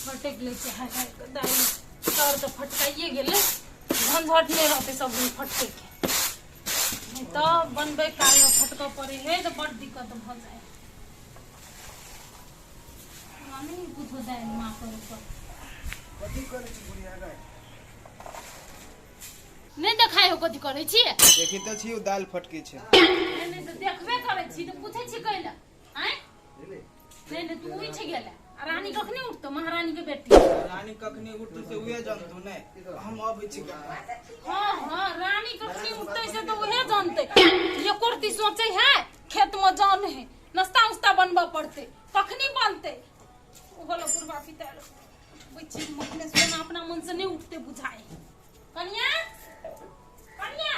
फटकि लै छै। हाय हाय, दालि चाउर तऽ फटकाइए गेलै। झंझट नहि रहतै सब दिन फटकैके, नहि तऽ बनबै कालमे फटकऽ पड़ै है तऽ बड्ड दिक्कत भऽ जाइ। हमरा नहि बुझो दालि माकर ऊपर। कथी करै छी बुढ़िया गै? नहि देखाइ हो कथी करै छियै? देखी तऽ छी, ओ दालि फटकै छै। नहि नहि, तऽ देखबे करै छी तऽ पूछै छी कैला? आँय, नहि नहि, तू उठि गेलै आ रानी कखनी उठतो, महारानी के बेटी? रानी कखनी उठतौ से उहे जानतौ। नहि, हम अबै छी गाँव। हाँ हाँ, रानी कखनी उठते से तो उहे जानते। ये कुर्ती सोचे है खेत में जान है, नाश्ता उस्ता बनबऽ पड़ते, कखनी बनते? ओ बोलो बुढ़वा पिता उठबै छी मखने सोना अपना मन से नहीं उठते बुझाए। कनिया, कनिया,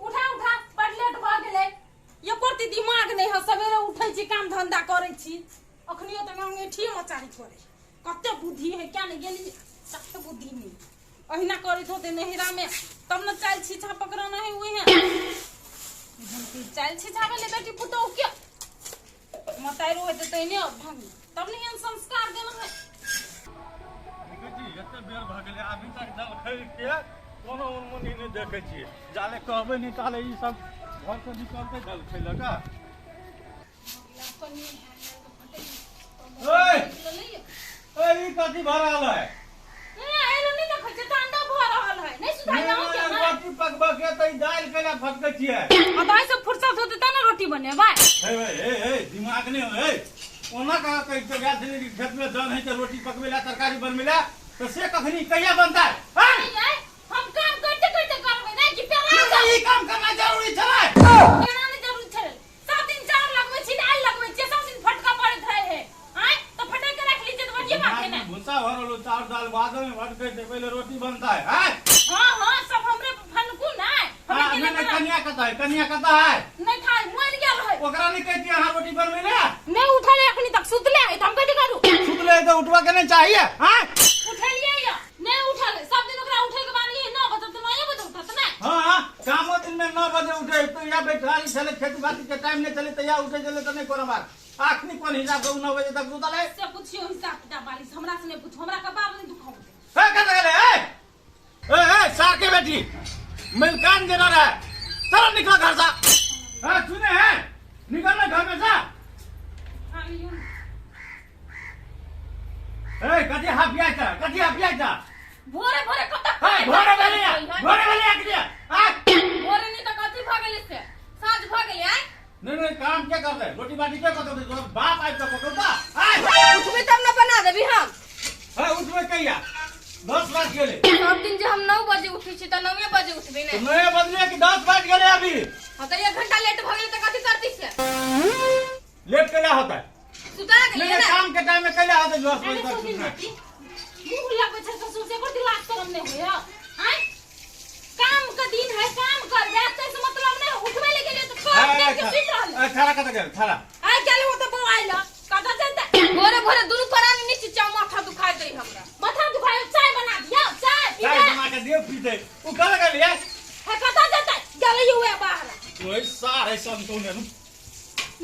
उठा उठा, बड़ लेट भऽ गेलै। एको रत्ती दिमाग नहि है। सवेरे उठै छी, काम धंधा करै छी, अखनियो तऽ अंगेठिए मचारी करै। कते बुद्धि है, क्या नहि गेली, कते बुद्धि नहि। अहिना करैत होते नैहरामे तब ने चालि छिछा पकड़ाना है। उहे चालि छिछा भेलै बेटी पुतोहु के। मताइरो हेतै तहिने ढंग तब ने एहन संस्कार देना है। देखै छी, एते बेर भऽ गेलै, अभी तक जलखै के कोनो उनमुनी नहि देखै छियै। जाले कहबै नहि ताले ई सब घरसँ निकलतै जलखै लऽ कऽ। ओए! ए, ई कथी भऽ रहल है? रोटी पकबऽ के तऽ ई दालि केना फटकै छियै? फुर्सत होते तब ने रोटी बनेबै। हे हे हे, दिमाग नहि हे। ओना कहाँ कहि के गेल छलै कि खेत में जन है तऽ रोटी पकबै ला, तरकारी बनबै ला, तऽ से कखनी कहिया बनतै? हम काम करते करते करबै नहि कि पेला? ई काम करना जरूरी छलै? केना नहि जरूरी छलै? सब दिन चाउर लगबै छी, दालि लगबै छी, सब दिन फटका पड़ैत रहे है। आँय, तऽ फटक के राख लीजिए तऽ बढ़िया बात है ना। भूसा भरल हो, चाउर दाल बाद में फटकै छै, पहिले रोटी बनता है। आँय? हाँ हाँ, सब हमरे फनकू ना। हाँ, हमरे नहीं केना नहीं, कनिया कतऽ है? कनिया कतऽ है? नहीं खाय, मर गेल है। ओकरा नहीं कहती अहाँ रोटी बनबै ले? नहीं उठल है अखनी तक, सुतले है तऽ हम कथी करू? सुतले है तऽ उठबा के नहीं चाहिए? आँय? उठलिए या नहीं उठल है। सब दिन ओकरा उठे के बारी है 9 बजे तऽ 9 बजे उठत ना। हाँ हाँ, कामो दिन में 9 बजे उठे तो या बैठारी छले, खेती बाती के टाइम नहीं चले तो या उठे चले, तो नहीं कोनो बात। आखनी कोन हिसाब से उ 9 बजे तक सुतल है? से पूछियो हिसाब किताब वाली से, हमरा से नहीं पूछो, हमरा कपार नहीं दुखाओ। ए, कतऽ गेलै? ए ए ए, सार के बेटी, मिलकान जेना रहे, चलो निकलो घर से। ए, सुने है, निकल ना घर में से। हाँ, यूं। ए, कथी हाफिया छ? कथी हाफिया छ? भोरे भोरे कब तक? ए, भोरे भेलै, भोरे भेलै एकरे आ। भोरे नहीं तऽ कथी भऽ गेलै से? साँझ भऽ गेलै। आय? नहीं नहीं, काम के करते? रोटी बाटी के करते? तोर बाप आबि के पकड़ता? आय? उठबै तब ने बना देबी हम। ए, उठबै कहिया? 10 बज गेलै। सब दिन जे हम 9 बजे उठै छी तऽ 9 बजे उठबै ने। 9 बजले कि 10 बज गेलै अभी? हाँ, तऽ 1 घंटा लेट भऽ गेलै तऽ कथी करती से? लेट कैला होता है? सुता नहीं गेलियै नहीं, ने। काम के टाइम में कैला होता है 10 बजे अरे तक सोचिन सुतना? बेटी, मुंह लगबै छै ससुर से, बड़ लाज शरम नहीं होय। आय, काम के दिन है, काम कर जाए से मतलब नहीं। उठबै ले गेलियै तऽ काम देख के सुति रहल। ए, थारा कतऽ गेल थारा? आय, गेल ओ तऽ बौआइ ल, कतऽ जेतै? भोरे भोरे दुनू प्राणी नीचे चाउ, माथा दुखाइ दै हमरा। माथा दुखाय, चाय बना दियौ, चाय चाय पीबै। बना के दियौ, पीते। उ कतऽ गेल ये? है, कतऽ जेतै? गेलै उहे बाहर। ओइ सार है संतोने।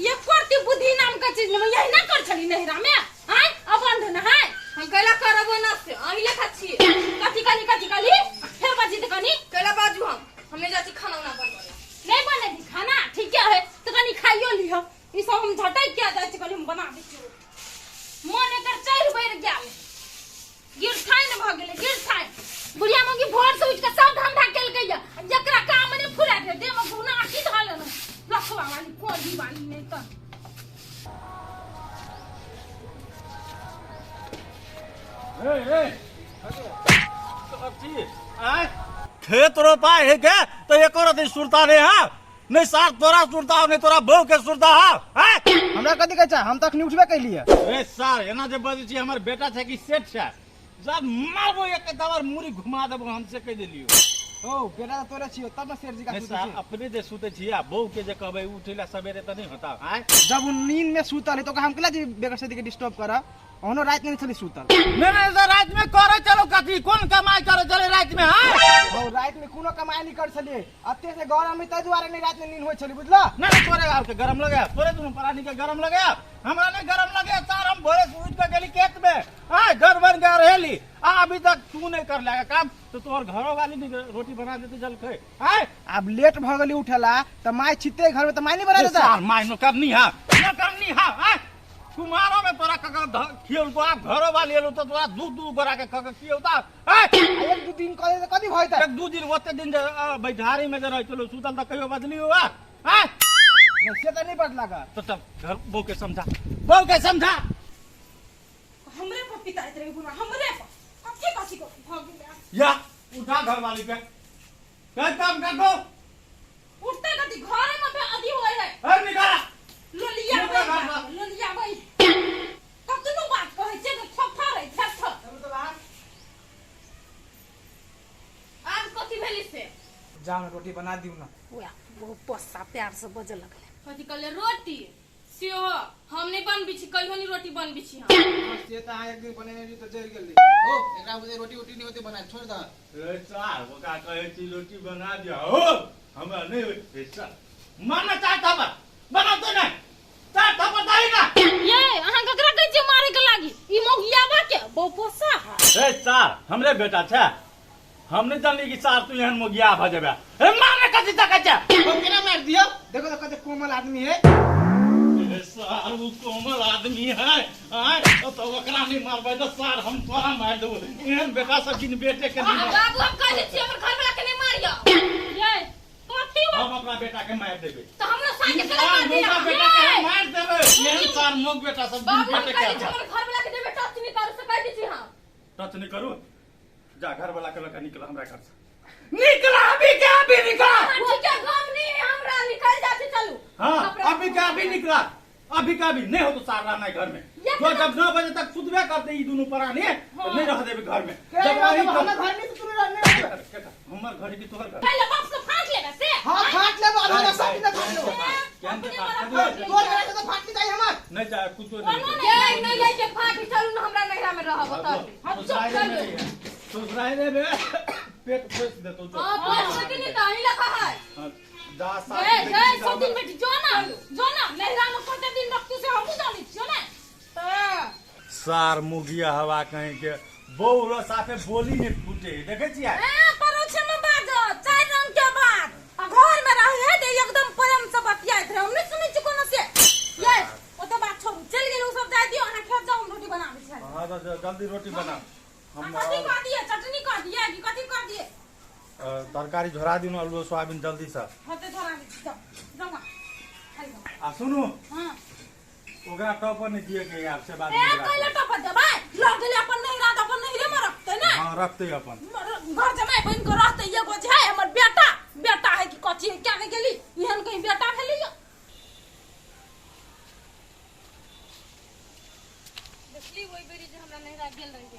ये करती बुद्धि नाम का चीज नहीं, यही ना कर छली नहिरा में। आय, अबंध न है। हम कैला करबो ना से, अहीं लेखा छियै। कथी कनी? कथी कली? फेर बजी तऽ कनी। कैला बाजू? हम हम नहि जाइ छी खाना उना बनबै। नहीं बनेबी खाना? ठीक है, तऽ कनी खाइयो लिह। ई सब हम झटक के जाइ छी, कनी हम बना दै छियै। मन एकर चढ़ि बढ़ि गेल, गिरथाइन भऽ गेलै गिरथाइन। बुढ़िया मौगी भोर से उठि के सब धंधा केलकै या जकरा काम नहि फुरा गेलै, देह मे घुना की धऽ लेने लखवा वाली कोढ़ी वाली नहि तऽ। ए ए, अथी आय खेत रोपाय है के तो एको रति सुरता नहीं है? नहीं सार, तोरा सुरता हो, नहीं तोरा बहू के सुरता हो, आय? हमरा कथी कहै छै? हम तऽ अखनी उठबे कैलियै। ए सार, एना जे बजै छी, हमर बेटा छै कि सेठ छै? जब मारबो एक दबार मुड़ी घुमा देबो हम, से कहि देलियो। ओ बेटा तऽ तोरे छियौ तब ने सेठ जी का नहीं सुतै सार, छी। अपने जे सुतै छी आ बहू के जे कहबै उठै ला सवेरे तऽ नहीं होता? आय? जब उ नींद में सुतल है तो ओकरा हम केला जे बेगर के डिस्टर्ब करऽ? ओनो राति में छली सुतल। नहीं नहीं, तो रात में करे चलो कथी, कोन कमाई करे चले रात में? हाँ हौ, राति में कोनो कमाई नहीं कर छलिए, अते से गरम है ताहि दुआरे नहीं राति में नींद होइ छली, बुझला? नहीं नहीं, तोरे आर के गरम लगे, तोरे दुनू प्राणी के गरम लगे, हमरा नहीं गरम लगे सार। हम भोरे से उठ के गेली खेत में, हाँ घर बन गया रहेली, आ अभी तक तू नहीं कर लेगा काम तो तोहर घरो वाली नहीं रोटी बना देते जलखै। हाँ आब लेट भ गेली उठेला त माय छिते घर में, त माय नहीं बना देता? सार माय नो करनी है न करनी है। हाँ कुमारो में तोरा कका खियौलको, आब घरो वाली एलो तो तोरा दू दू गोरा के कका खियौता। हाँ एक दू दिन करे त कथी भइता? एक दू दिन ओते दिन जे, बैठारी में जे रह चलो सुतल त कहियो बदली हुआ? हाँ नहीं, से त नहीं बदला का। तो तब घर बहू के समझा, बहू के समझा। हमरे पर पिताइत रहे बुढ़वा, हमरे पर कथी कथी को भऽ गेलै। या उठा घर वाली के, कह काम कर दो। उठते कथी घरे में बे अथी होय है। अरे निकाला लोलिया निकाला, भाई, निकाला। लोलिया भाई कतनो बात कहै छै तऽ थपथर है थपथर। आब कथी भेली से? जाओ ना रोटी बना दियो ना। ओया बहुत पस्सा प्यार से बजे लगले। कथी कहले रोटी? सेहो हम नहीं बनबी छी, कहियो नहीं रोटी बनबी छी हम। से त अहाँ एक दिन बनेने रही त जरि गेलै। हो, एकरा बुझे रोटी उटी नहीं होते बना, छोड़ द। रे सार, ओकरा कहै छी रोटी बना दिया हो, हमरा नहीं होय। रे सार, मारना चार थप्पड़ बनाते नहीं, चार थप्पड़ दाही ना। ये अहाँ ककरा कहै छियै मारे के लागी? ई मौगियाबा के बहुपोसा है। रे सार, हमरे बेटा छै, हम नहीं जानली कि सार तू एहन मोगिया भ जेबे। रे मारने कथी तकै छै? हम केना मार दियो? देखो तो कते कोमल आदमी है। रे सार, वो कोमल आदमी है, आय तो ओकरा नहीं मारबै त सार हम तोरा मार देबो। एहन बेटा सब बिन बेटे के नहीं मार। बाबू हम कह दै छी हमर घर वाला के नहीं मारियो। ये कथी हम अपना बेटा के मार देबै। तो हमरो साई के केना मार दिया? मोगा बेटा के हम मार देबै। एहन सार मोग बेटा सब बिन बाबू हम बेटे कह के दै छी हमर घर वाला के देबै टच नहीं करू से कह दै छी हम। टच नहीं करू, जा घर वाला के लड़का निकला हमरा घर से, निकला अभी के अभी निकला। हाँ, ठीक है, गम नहीं है हमरा, निकल जा छी चलू। हाँ अभी के अभी निकला, अभी के अभी नहीं हो तो सार रहना है घर में। तो जब 9 बजे तक सुतबे करते ई दोनों प्राणी नहीं रह देबे घर में। जब वही हमरा घर नहीं तो तू रहने। हमर घर की तोहर घर? पहिले बाप से फाट लेबे से। हां फाट लेबो, आधा रास्ता बिना फाट लेबो। केहन के फाट? तोर घर से तो फाट नहीं जाई हमर। नहीं जाए कुछो कोनो नहीं। नहीं। ये नहीं जाय के फाट, चलू ना हमरा नैहरा में रहब ओतऽ। चलू ससुराल में पेट पोस देतो जो। हां पोस देती नहीं त अहीं लखा है। हाँ, जा सात ए बेटी ए जा सब दिन बेटी जो ना, जो ना नैहरा में कते दिन रखतू से हमहू जानै छियो ने। सार मुगिया हवा कहीं के बौरो साफे बोली नहीं फूटे, देखे छियै? ए परोछे में बाजो चार रंग के बात, आ घर में रहे दे एकदम प्रेम से बतियाइत रहे, हम नहीं सुनै छी कोनो से। ये ओते बात छोड़ू, चलि गेल उ सब जाय दियो, अहाँ खेत जाउ, हम रोटी बनाबै छी। हाँ तो जल्दी रोटी बना। हम कथी कह दिए? चटनी कह दिए कि कथी कह दिए? तरकारी झोरा दिनु आलू सोयाबीन जल्दी से। होते झोरा दी, जाओ जाओ ना, खाइ जाओ। आ सुनू, हाँ ओकरा टॉपर नहीं दिए के यार से बात। ए कैले टॉपर देबै? लग गेलै अपन नैहरा त अपन नैहरे में रखतै ने। हां रखतै अपन घर जमाई बन के रहतै। एगो जे है हमर बेटा, बेटा है कि कथी है क्या नहीं गेली, एहन कहीं बेटा भेलै यो। देखली ओहि बेरी जे हमरा नैहरा गेल रहियै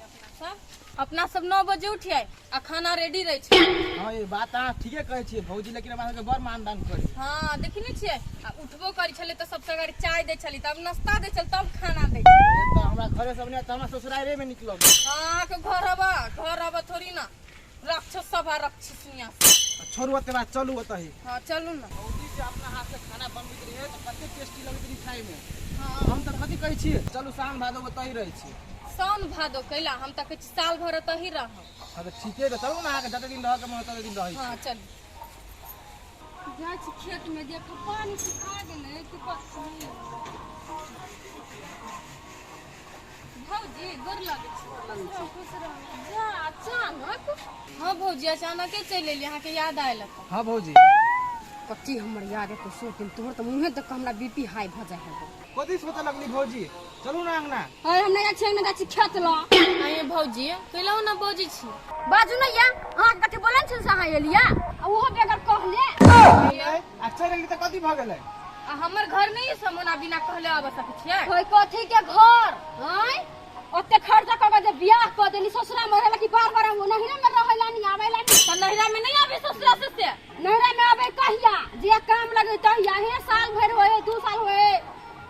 अपना सब 9 बजे उठियै आ खाना रेडी रहै छै। हां ये बात अहाँ ठीके कहै छियै भौजी, लेकिन हमरा सबके बड़ मानदान करी। हां देखी नै छियै, आ उठबो करै छलै तऽ सब सगारी चाय दै छलै, तब नाश्ता दै छलै, तब खाना दै छलै। तऽ हमरा घरे सब नहि तऽ हमरा ससुराले में निकलग। हां अहाँके घर हबा, घर हबा थोड़ी ना, राक्षस सब आ राक्षसनिया सब। छोड़ू ओते बात, चलू ओतही। हां चलू ना। भौजी जे अपना हाथ से खाना बनबैत रहियै तऽ कते टेस्टी लगैत रही खाय में। हां हम तऽ कथी कहै छियै, चलू सावन भादो ओतही रहै छी। सावन भादो कैला? हम तऽ कहै छी साल भर ओतही रहब। हां तऽ ठीके तऽ चलू ना, अहाँके जते दिन रहके मन तते दिन रहै छी। हां चलू। जाइ छी खेत में देख पानी सुखा गेलै कि कथी। भौजी गोर लगै छी। खुश रहू। जा अचानक? हाँ भौजी अचानके चलि एलियै, अहाँके याद आयल तऽ। हाँ भौजी। कथी हमर याद एतौ सोचिन, तोहर तऽ मुँहे देख कऽ हमरा बीपी हाई भऽ जाइ है। कथी सोचऽ लगली भौजी? चलू ना अंगना। अरे हम नहि जाइ छियै अंगना, जाइ छी खेत लग। अरे भौजी कैला ओना बजै छी? बाजू ने या, अहाँ कथी बोलन छी से अहाँ एलियै, आ ओहो बेगर कहले। आ चलि एली तऽ कथी भऽ गेलै? आ हमर घर नहीं है, हम ओना बिना कहले आबऽ सकै छियै? कोई कथी के घर आँय, ओते खर्चा कऽ के जे बियाह कऽ देली, ससुरा में रहेला कि बार बार हम नहिरा में रहेला नहीं आवेला नहीं? तऽ नहिरा में नहीं आबे ससुरा से से? नहिरा में आबे कहिया? जे काम लगे तहिया। हे साल भरि होए, 2 साल होए,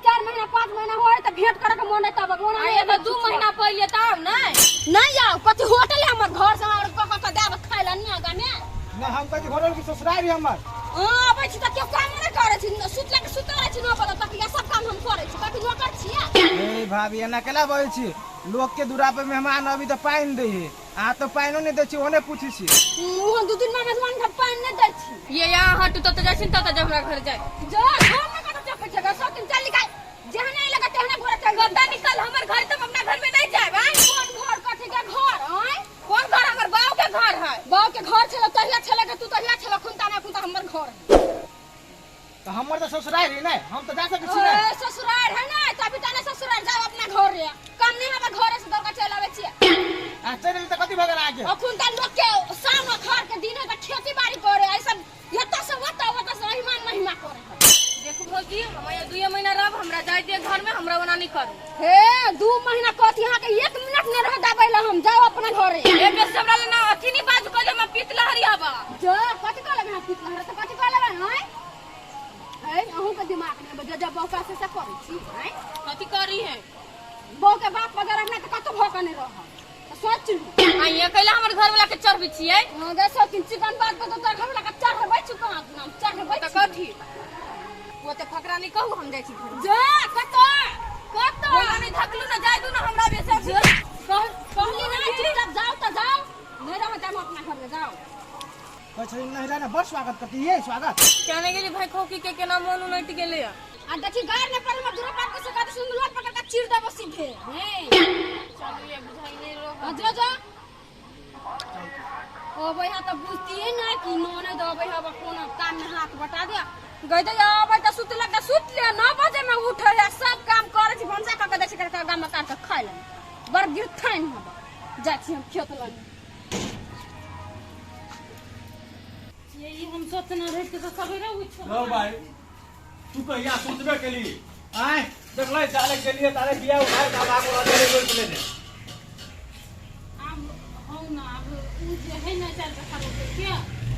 4 महीना 5 महीना होए तऽ भेंट करे के मन है तब ओना आइए तो 2 महीना पहिले त आउ नै। नहीं आओ कथी होटल है हमर घर से हमरा क क क देब खाइ ला निया गाने ना हम कहै छी होटल के ससुराल हमर। हां अबै छी त केओ काम नै करै छी, सुतला के सुतल रहै छी 9 बजे तक, या सब काम हम करै छी, कथी नौकर छियै? ए भाभी एना केला बजै छी? लोग के दूरा पे मेहमान अभी तऽ पानि दै है, अहाँ तऽ पानिओ नहि दै छी, ओने पूछै छी। ओहो 2 दिन मेहमान घर पानि नहि दै छी। ये यहाँ हटू तत जाइ छी तत जा हमरा घर जाय। जा घर में कतऽ चपै छै सब दिन चल निकाल, जेहने लगा तेहने घर चल। कतऽ निकल हमर घर, तब अपना घर में नहीं जायब। आँय कोन घर कथी के घर? आँय कोन घर? हमर बाप के घर है। बाप के घर छल तहिया छल के तू तहिया छल, खुनता ना खुनता हमर घर है। तो हमर तो ससुराल है नहीं, हम तो जा सकै छी नहीं। ए ससुराल है ना, तभी त नहीं ससुराल जाओ अपना घर रे, काम नहीं हमर घर से दौड़ के चल आबै छी। आ चल गेली त कथी भऽ गेल अहाँके? अखुन त लोग के शाम घर के दिन है त खेती बाड़ी करे, ऐ सब एतऽ से ओतऽ ओतऽ से अहिमान महिमा करे है। देखू भौजी हम यहाँ 2 महीना रहब, हमरा जाय दिए घर में, हमरा ओना नहीं करू। हे 2 महीना कथी अहाँ के 1 मिनट नहीं रह देबै ला हम, जाओ अपना घरे। ए बेस हमरा ला ना अथी नहीं बाजू कह जे हम पीत लहरी हवा। जा कथी कह लेबै अहाँ पीत लहरी त कथी कह लेबै? आँय है अहूँ के दिमाग में बजे जब बहू का से करै छी। आँय कथी करी है? बहू के बाप वगैरह रखना त कतौ भऽ के नहीं रह, सोच लू। आ ये कैला हमर घर वाला के चढ़बै छियै? हां गे सब तीन चिकन बात पर तो तोर घर वाला के चढ़बै छु, कहाँ नाम चढ़बै त कथी ओते फकरा नहीं कहू, हम जाइ छी घर। जा कतौ कतौ बोला नहीं धकलू ना जाय दू ना हमरा बेसे। कहली ना चुपचाप जाओ त जाओ, नहीं रह त हम अपना घर में जाओ। कहै छली नहिरा ने बड़ स्वागत करती ये स्वागत। केने गेली भाई खोकी के केना मन उलट गेलै। आ देखी गार ने पर हमर दूरा पार के सका सुन लोट पकड़ के चीर देबो सीधे। हे चलू ये बुझाई नहीं रहो। आ जो जो अबै हा त बुझतिए ना कि नने दबै हा कोनो काम में हाथ बटा दे गई त अबै त सुतलक त सुत ले, 9 बजे में उठे है, सब काम करै छी, भनसा क के दै छी, कर गाम में काट के खाइ ले, बड़ गिरथाइन हब। जाइ छी हम खेत लग। ये हम सोचना रहे के सवेरे उठ। लो भाई तू कहिया सोचबे केली? आय देखलै जाले गेलिए ताले बिया उठाए त आब आगू रहले रोप लेने। आब हौ ना, आब उ जे है ना 4 कट्ठा रोपे के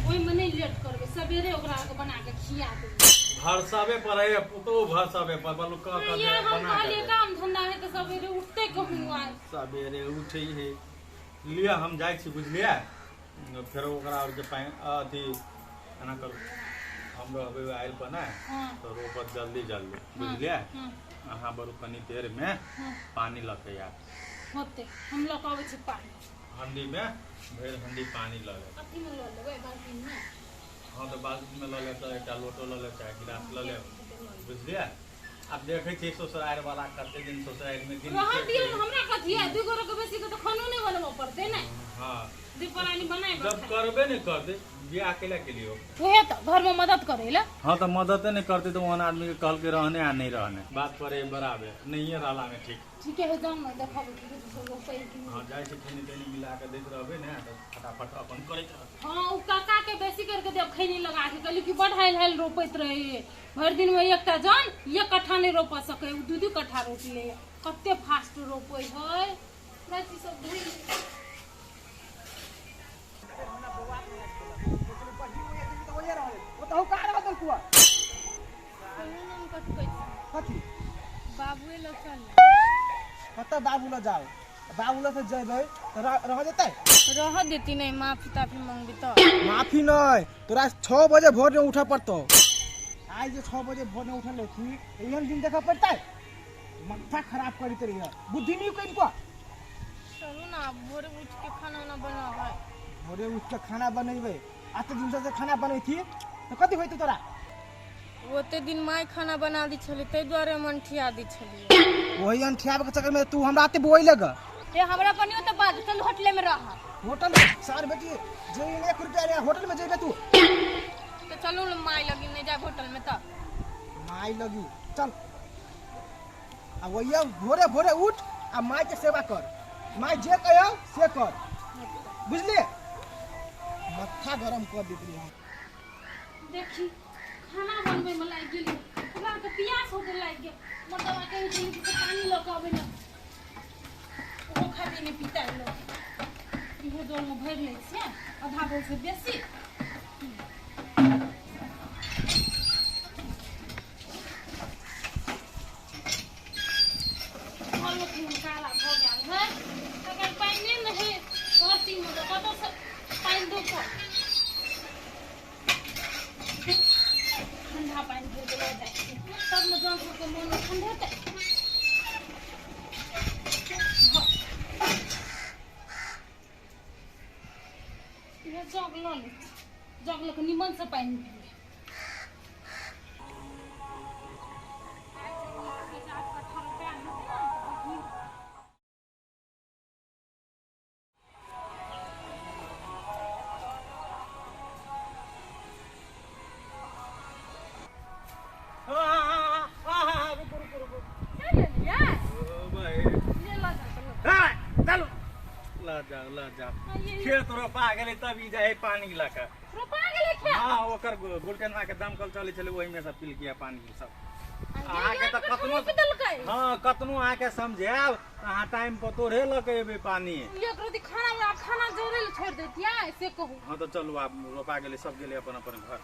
ओइ में नहीं लेट करबे, सवेरे ओकरा के बना के खिया देबै। भरसावे पर है पुतो, भरसावे पर बलु क क ये हम बना कहलिए के काम धंधा है त सवेरे उठते कहूं आय। सवेरे उठे है लिया हम जाइ छी बुझलिए, फेर ओकरा और के पानि अथी एना करू हम रहबै आयल पर ने तो रोपत जल्दी जल्दी बुझलिए। अहाँ बरू कनी देर में पानी लऽ के आयब। होते हम लऽ के अबै छी पानी हंडी में, भरि हंडी पानी लऽ लेब। अथी में लऽ लेबै बाल्टी में। हाँ तऽ बाल्टी में लऽ लेब तऽ एकटा लोटो लऽ लेब चाहे गिलास लऽ लेब बुझलिए। आब देखै छियै ससुरारि वाला कते दिन ससुरारि में दिन रहऽ दियौ, हमरा कथी है, 2 गोरे के बेसी के तऽ खानो नहि बनबऽ पड़तै ने। हाँ दू प्राणी बनाए जब करबे नहीं करते बियाह केला के लिए उहे तो घर में मदद करे ला। हाँ तो मदद नहीं करते तो वहां आदमी के कहल के रहने आ नहीं रहने बात करे बराबर नहीं है रहला में ठीक ठीक है। जाऊं ना देखब रोपै कि। हाँ जाइ छी खैनी तैनी मिला के दैत रहबै ने तऽ फटाफट अपन करैत रहबै। हाँ उ काका के बेसी करके देब खैनी लगा के, कहली कि बड़ हाइल हाइल रोपैत रहे, भरि दिन में एकटा जन 1 कट्ठा नहीं रोप सके, उ 2-2 कट्ठा रोप ले, कते फास्ट रोपै है। राति सब धोइ कथी बाबुए लग चल। कतऽ बाबू लग जाओ? बाबू लग से जेबै तऽ रह जेतै? रह देती नहीं, माफी ताफी मांगबी तो। माफी नहीं, तोरा 6 बजे भोर में उठऽ पड़तौ। आइ जे 6 बजे भोर में उठल रहती एहन दिन देखऽ पड़तै? माथा खराब करैत रहिए, बुद्धि नहीं कनिको। चलू ना भोरे उठ के खाना उना बनाबै। भोरे उठ के खाना बनेबै? आते दिन से खाना बनैती तऽ कथी होइतौ तोरा? ओते दिन माय खाना बना दी छली ताहि दुआरे हम अंठिया दी छलियै। वही अंठियाबे के चक्कर में तू हमरा आते बोई लग। ए हमरा बनियो त बात चल होटले में रह। होटल में सार बेटी जे 1 रुपया रे होटल में जेबे तू। तो चलू न माय लगी नहीं जाए होटल में त। माय लगी चल आ वही भोरे भोरे उठ आ माय के सेवा कर, माय जे कहो से कर बुझलिए। माथा गरम कर देत रही हम। देखी खाना बनबै में लागि गेली, ओकरा के प्यास होते लागि गेल, मर्दवा कहै छै कि पानी लऽ के अबै ने, ओहो खाली नहि पीता लोक। इहो डोल में भरि लै छियै आधा बोल से बेसी। जग ल ले, जग ल के निमन से पानी पी। खेत रोपा गेलै तब ई जाइ पानी लऽ कऽ। रोपा गेलै खेत? हाँ, ओकर गुलटनवा के दमकल चलै छलै, ओहिमे से पिलकिया पानी सब। अहाँके तऽ कतनो, हाँ कतनो अहाँके समझायब, अहाँ टाइम पर तोड़े लऽ के एबै पानी। एक रोटी खाना खाना जोड़े लए छोड़ि दैतियै से कहू। हाँ तऽ चलू, आब रोपा गेलै, सब गेलै अपन अपन घर।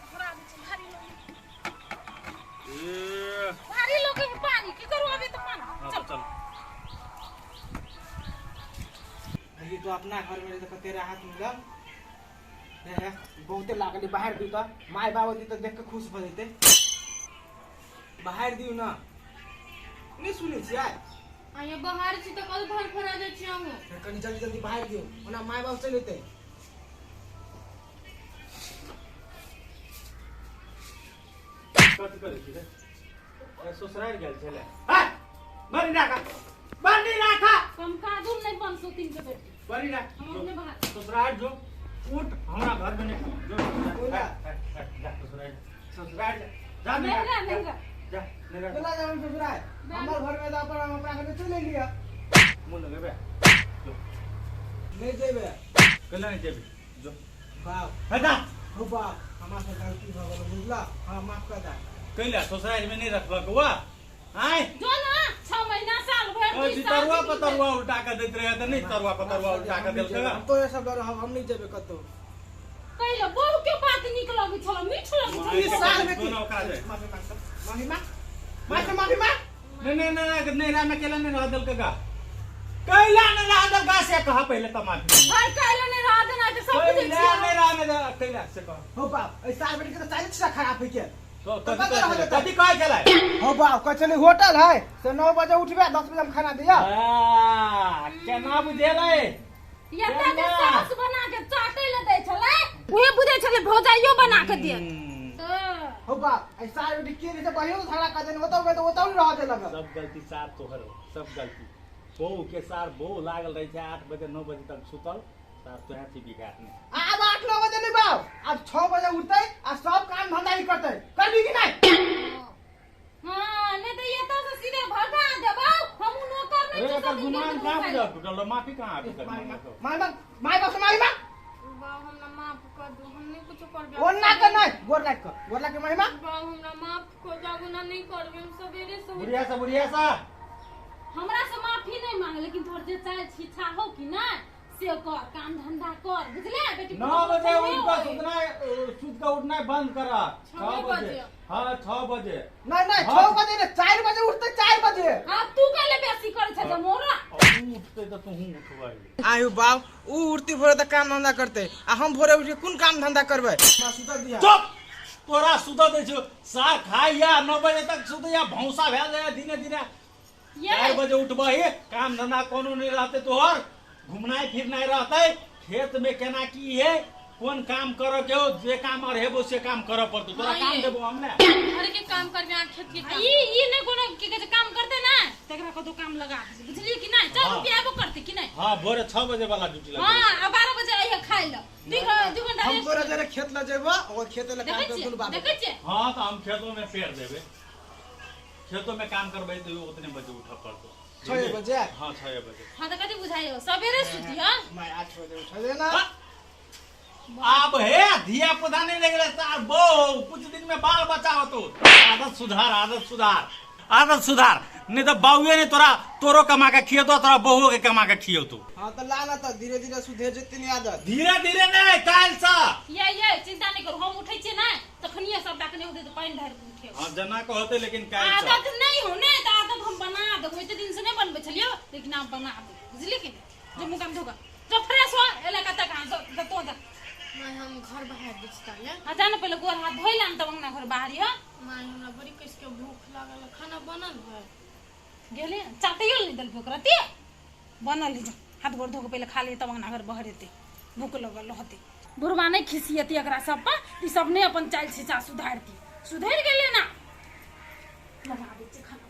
भारी लोग के पानी की करू अभी तऽ पानी। चल चल। ये तो अपना घर में तो राहत मिलल है, बहुते लागल बाहर दी तो my बाबू दी तो देख के खुश भ जते। बाहर दियो ना, नहीं सुनै छियै? आया बाहर छी त कल घर फरा जाइ छी हम। कनी जल्दी जल्दी बाहर दियो, ओना my बाबू चलि एतै। कथि करै छी रे? ससुरारि गेल छलै। बड़ी राखा, बड़ी राखा, कम काजू नहीं बन सो तीन के बेटी। बड़ी राख, हम अपने बाहर ससुरारि जो उठ, हमरा घर में नहीं जो जा ससुरारि, ससुरारि जा, नहीं नहीं जा नहीं चला जा ससुरारि। हमर घर में त अपन हम अपना घर में चलि लिया। मुंह लगेबे नहीं जेबे। कला नहीं जेबे जो बाप हे जा। हो बाप, हमरा से गलती भ गेल बुझला, हां माफ कर दे। कैला ससुरारि में नहीं रखलक हुआ आय जो ना 6 महीना साल भर की तरुआ पतरुआ उल्टा के दैत रहे त नहीं, तरुआ पतरुआ उल्टा के देलक। हम तो ये सब डर, हम नहीं जेबे कतौ। कैला बहु के बात निक लगै छल, मीठ लगै छल। ई साल में दोनों ओकरा दे। माफी मांग, माफी मांग, माफी माफी मांग। नहीं नहीं नहीं नहीं रा में केला नहीं रह देलक गा, कैला नहीं रह देलक से कहा पहले त माफी। हाय कैला नहीं रह देना त सब बुझै छी। कैला नहीं रह दे कैला से कह। हो बाप, ए साल बेटी के त चालीस खराब होइ के तो कथि कहै छलै? हो बाप, कहै छलै होटल है से 9 बजे उठबे, 10 बजे हम खाना दिया। केना बुझेलै? एता जे सास बना के चाटै ले दै छलै, उहे बुझै छलै भौजाइयो बना के देत। हो बाप, ए साल बेटी के रे बहिनो तो झगड़ा कर देने, ओतौ गए त ओतौ रह देलक। सब गलती सार तोहर हो, सब गलती बहू के। सार बहू लागल रहै छै 8 बजे 9 बजे तक सुतल, सार तोहे छी बिगाड़ने। आब 8 9 बजे नहीं बाप, आब 6 बजे उठतै आ सब काम धंधा ही करतै। करबी कि नहीं? हां नहीं त एता से सीधे भगा देबौ, हम नौकर नहीं छी। एकर गुमान कहां बुझल टूटल? माफी कहां अभी तक मांगलक? My मांग, my बाप से माफी मांग। बाप हमरा माफ कर दू, हम नहीं कुछ करबे। ओना के नहीं, गोर लाग के, गोर लाग के माफी मांग। बाप हमरा माफ कर दू, ना नहीं करबे हम सवेरे से। बुढ़िया से, बुढ़िया से हमरा से माफी नहीं मांग, लेकिन तोहर जे चाहे छिछा हो कि ना से कर, काम धंधा कर, बुझले बेटी? 9 बजे उठ के सुतना, सुत के उठना बंद कर। 6 बजे, हां 6 बजे। नहीं नहीं 6 बजे ने 4 बजे उठते, 4 बजे। हां तू कहले बेसी करे छ मोरा। उठते त तू उठबै। आयु बाप, उ उठती भोरे त काम धंधा करते, आ हम भोरे उठ के कोन काम धंधा करबै? सुत दिया। चुप, तोरा सुत दै छौ। साग खाइया 9 बजे तक सुतैया, भौंसा भेल जाय दिने दिने। 4 बजे उठबही, काम धंधा कोनो नहीं रहते तोहर, घुमनाइ फिरनाइ रहते। खेत में केना की है, कोन काम करे के हो, जे काम अरहेबो से काम करे पड़तो। तोरा काम देबो हम ने, घर के काम करबे आ खेत के काम। ई ई नै कोनो की कहै छै काम करते ना, तकरा कतो काम लगा दे, बुझलियै कि नै? 4 रुपया आबो करते कि नै? हां भोरे 6 बजे वाला ड्यूटी लगे। हां आ 12 बजे आइए खाइ ल, 2 घंटा हम तोरा जरे खेत ल जेबो, ओ खेत ल काम कर दुनु बाप। देखै छियै? हां त हम खेतो में पेड़ देबे, खेतो में काम करबै त उतने बजे उठऽ पड़तो। 6 बजे? हां 6 बजे। हां त कथि बुझाइयो, सवेरे सुती। हां मैं 8 बजे उठ देना। अब हे धिया पुता नहीं लग रहा बो, कुछ दिन में बाल बच्चा हो तो आदत सुधार, आदत सुधार, आदत सुधार, नहीं तो बाबुए ने तोरा तोरो कमा के खियो तो तोरा बहुओ के कमा के खियो तो। हां तो लाना त धीरे धीरे सुधर जेतै नी आदत। धीरे धीरे नहीं, काल सा। ये चिंता नहीं करू, हम उठै छियै ना तखनिए सबटा के नहीं उठै त पानि ढारि के उठे। हां जना को होते, लेकिन काल सा आदत नहीं हो ने त आदत हम बना देबो। एते दिन से नहीं बनबै छलियो, लेकिन आब बना देबो, बुझली कि नहीं? जो मुंह काम धोगा, जो फ्रेश हो एला कत कहां जो तो जा। माय हम घर बाहर दै छी ताले। हां जा न पहिले गोर हाथ धोइ लान तब अंगना घर बाहर ह। माय हमरा बड़ी कस के भूख लागल, खाना बनल है? गेले चाटैयो नहीं देलकै ओकरा, ते बनल है। हाथ गोर धो के पहिले खा ले तब अंगना घर बहरेते, भूख लगल रहते। बुढ़वा नहि खिसियती एकरा सब पर, ई सब नहि अपन चालि छिचा सुधारती। सुधरि गेलै ना। बना दै छियै खाना।